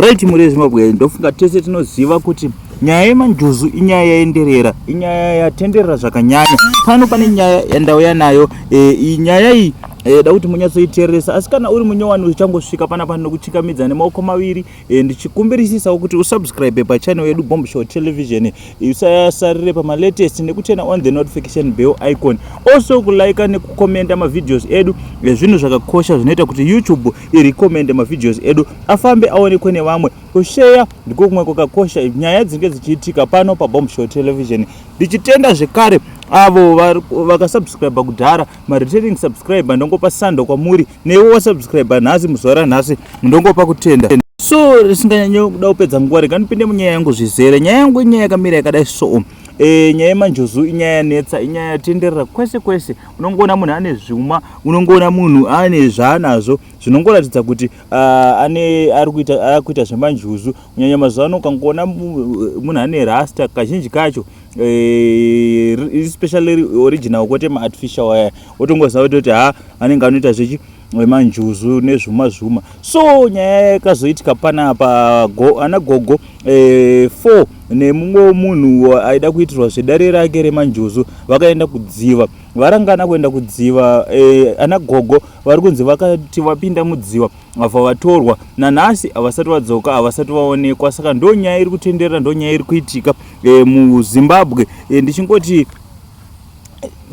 Right, mhuri yeZimbabwe, ndofunga tese tinoziva kuti nyaya yemanjuzu inyaya yaenderera, inyaya yatenderera zvakanyanya. Pano pane nyaya yandauya nayo. Iyi nyaya iyi da kuti munyatsoiteereresa, asi kana uri munyowani uchangosvika panapa, nokuchikamidza nemaoko maviri, ndichikumbirisisa kuti usubscribe pachannel yedu Bomb Show Television, usasarire pamalatest nekuturn on the notification bell icon, also kulike nekukomenda mavideos edu. Zvinhu zvakakosha zvinoita kuti YouTube irecommende mavideos edu afambe, aonekwe nevamwe. Kusheya ndiko kumwe kwakakosha nyaya dzinenge dzichiitika pano paBomb Show Television. Ndichitenda zvekare avo vakasubscribe kudhara, mareturning subscriber, ndongopa sando kwamuri. Newe wasubscribe nhasi, muzuva ranhasi, ndongopa kutenda. So risinganyanyo kuda kupedza nguva, rega ndipinde munyaya yangu zvizere. Nyaya yangu inyaya yakamira yakadai. So nyaya yemanjuzu inyaya yanetsa, inyaya yatenderera kwese kwese. Unongoona munhu ane zvuma, unongoona munhu ane zvaanazvo zvinongoratidza kuti ane ari kuita zvemanjuzu. Kunyanya mazuva ano, ukangoona munhu ane rasta, kazhinji kacho, especially original, kwete maartificial aya, wotongoziva kuti ha, anenge anoita zvechi manjuzu nezvuma zvuma. So nyaya yakazoitika panapa, ana gogo 4 nemumwe munhu aida kuitirwa zvedare rake remanjuzu vakaenda kudziva, varangana kuenda kudziva. Ana gogo vari kunzi vakati vapinda mudziva, vabva vatorwa. Nanhasi havasati vadzoka, havasati vaonekwa. Saka ndo nyaya iri kutenderera, ndo nyaya iri kuitika muZimbabwe. Ndichingoti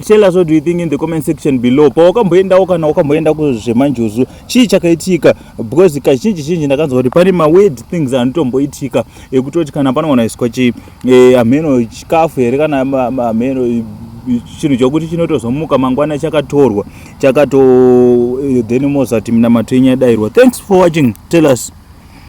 tell us what do you think in the comment section below. Pawakamboendawo, kana wakamboenda kuzvemanjuzu, chii chakaitika? Because kazhinji zhinji ndakanzwa kuti pane maweird things anotomboitika, ekutoti kana panogona kuiswa chi hameno chikafu here, kana hameno chinhu chokuti chinotozomuka mangwana chakatorwa, chakato then mozati minamato yenyu yadairwa. Thanks for watching. Tell us.